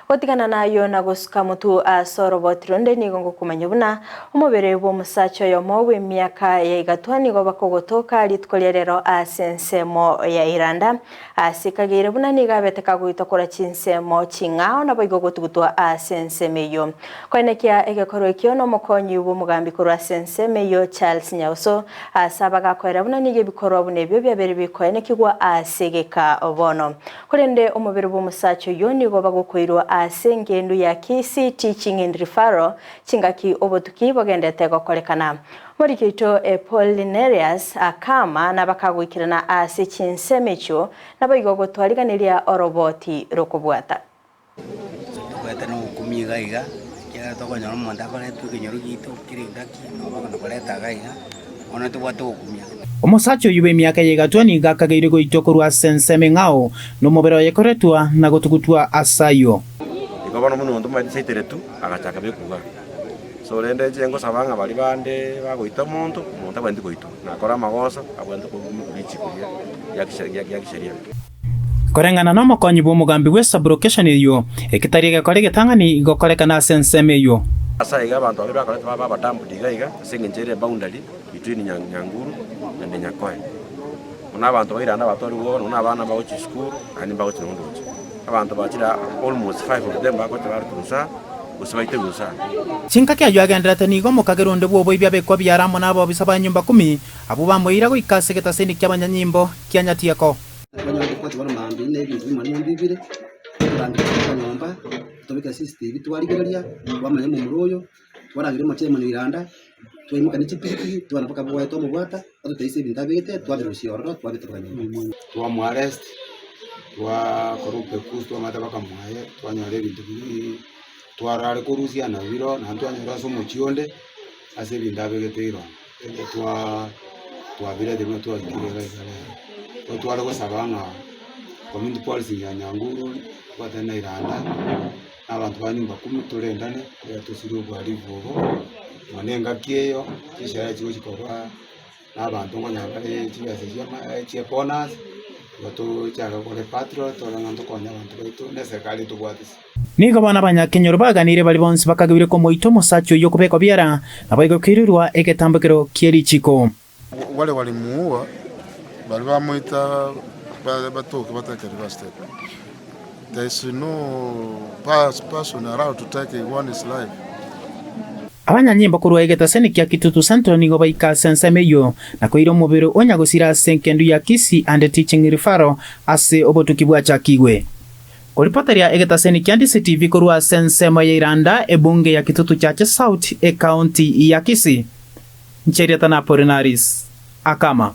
Gotigana nayio na gosuka motwe ase oroboti ronde nigo ngokomanya buna omobere bw'omosacha oyomo bw'emiaka ya igatwa nigo bakogotoka rituko ria rero ase ensemo ya Iranda. Ase kageire buna nigo abete kagoitwa korwa chinsemo ching'ao naboigo gotugutwa ase ensemo eyio. Koenekia egekorwa ekio nomokonyi bw'omogambi korwa ase ensemo eyio Charles Nyauso ase abagakoera buna nigo ebikorwa buna ebio biabeire bikoenekigwa ase egeka bono. Korende omobere bw'omosacha oyio nigo bagokoirwa ase engendu ya Kisii Teaching and Referral chingaki obotuki bogendete gokorekana. Omoriki oito Apolinerius akama nabakagoikerana ase chinsemo echio, naboigo gotwariganiria oroboti rokobwata. Tobwate nogokumia iga iga, ekiagera tokonyora omonto akoretwa ekenyoro giaito kera engaki, nabo bakona koreta iga iga, bono tobwate ogokumia. Omosacha oyio bw'emiaka ya igatwa nigo akageire goitwa korwa ase ensemo eng'ao, na omobere oye koretwa na gotugutwa ase ayio. Igo bono buna omonto omanyete saiteretu, agachaka bekuga. So rende inche ngosaba ng'a baria bande bagoita omonto, omonto abwenerete goitwa, nakore amagoso, abwenerete korwa richiko ria ria kisheria. Koreng'ana nomokonyi bw'omogambi bwe saburokeshoni eyio, eke tari egekora egetang'ani gokorekana ase ensemo eyio. Ase aiga abanto baria bakorete babe abadamped iga iga ase engencho ere eboundary between Nyanguru and Nyakoe. Buna abanto ba Iranda batwarigwe bono buna abana bagochia esukuru naende mbagochia nonya ndoche. Abanto bachire almost five of them bagocha barutwa insaa gose baiterwe insaa. Chingaki ayio agenderete nigo omokagera onde bw'oboibi abekwa biara amo nabobisa ba nyomba kumi, abwo bamoira goika ase egetaseni ki'abanyanyimbo kia Nyatieko. Twanyora ripoti bono mambia na ebinto bimanyia mbibire, torangeria toka nyomba, tobeke CCTV twarigereria, twamanya omomura oyo, twarageria omochie iranda, twaimoka ne chipikipiki, twagenda mpaka bwoye twamobwata, atoteisia ebinto abegete, twabirusia ororo twabitebeka nyomba. Twamoarrest, twakora obopekusi twamata mpaka mwaye, twanyora ebinto biria twarare korusia nabiro, naende twanyora ase omochie onde, ase ebinto abegete irongo. Erio twabiretire buna twaikire iga iga rero. Nigo tware gosaba ng'a community policing ya Nyanguru tobwatane na Iranda, na abanto ba nyumba kumi torendane, ekero tosirie obohalifu obo, nonya na engaki eyo, chisherehe chigochi koba na abanto nkonyora bare chibesa chia ama chia bonus, igo tochake gokora epatrol torore ng'a ntokonye abanto baito na eserekari etobwate ase. Nigo bono abanyakenyoro baganire baria bonsi bakageire komoita omosacha oyio kobekwa biara, naboigo koirerwa egetambokero kie richiko. Wale walimuua baria bamoita batoke batake arrested. There is no person allowed to take one's life. Abanyanyimbo korwa egetaseni kia Kitutu Central nigo baika ase ensemo eyio na koira omobere o nyagosira ase engendu ya Kisii and Teaching Referral ase obotuki bwachakigwe. Koripoteria egetaseni kia DCTV korwa ase ensemo ya Iranda, ebunge ya Kitutu Chache South, ecounty ya Kisii. Ncherieta na Apolinaris Akama.